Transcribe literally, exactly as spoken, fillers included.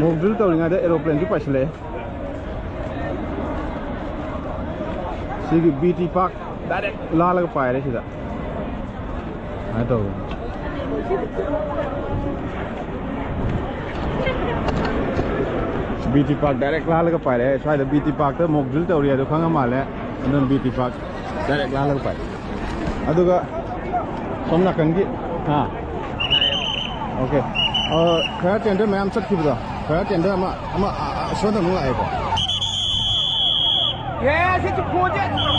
Mock drill ꯇꯧꯔꯤꯉꯩꯗ aeroplane ꯁꯨ ꯄꯥꯏꯁꯤꯜꯂꯛꯑꯦ꯫ ꯁꯤꯒꯤ B T Park direct ꯂꯥꯜꯂꯒ ꯄꯥꯏꯔꯦ ꯁꯤꯗ꯫ ꯁꯨꯃꯥꯏꯅ ꯇꯧꯗꯅ꯫ B T Park direct ꯂꯥꯜꯂꯒ ꯄꯥꯏꯔꯦ꯫ ꯁ꯭ꯋꯥꯏꯗ B T Park ꯇ mock drill ꯇꯧꯔꯤ ꯑꯗꯨ ꯈꯪꯉ ꯃꯥꯜꯂꯦ꯫ ꯑꯗꯨꯅ B T Park direct ꯂꯥꯜꯂꯒ ꯄꯥꯏ꯫ ꯑꯗꯨꯒ ꯁꯣꯝ ꯅꯥꯀꯟꯒꯤ, ꯍꯥ? Okay꯫ ꯑ, fire tender ꯃꯌꯥꯝ ꯆꯠꯈꯤꯕꯗꯣ, fire tender ꯑꯃ, ꯑꯃ, ꯑ, ꯑ, ꯁꯣꯝꯗ ꯑꯃꯨꯛ ꯂꯥꯛꯑꯦꯀꯣ꯫ Yes, it's a project.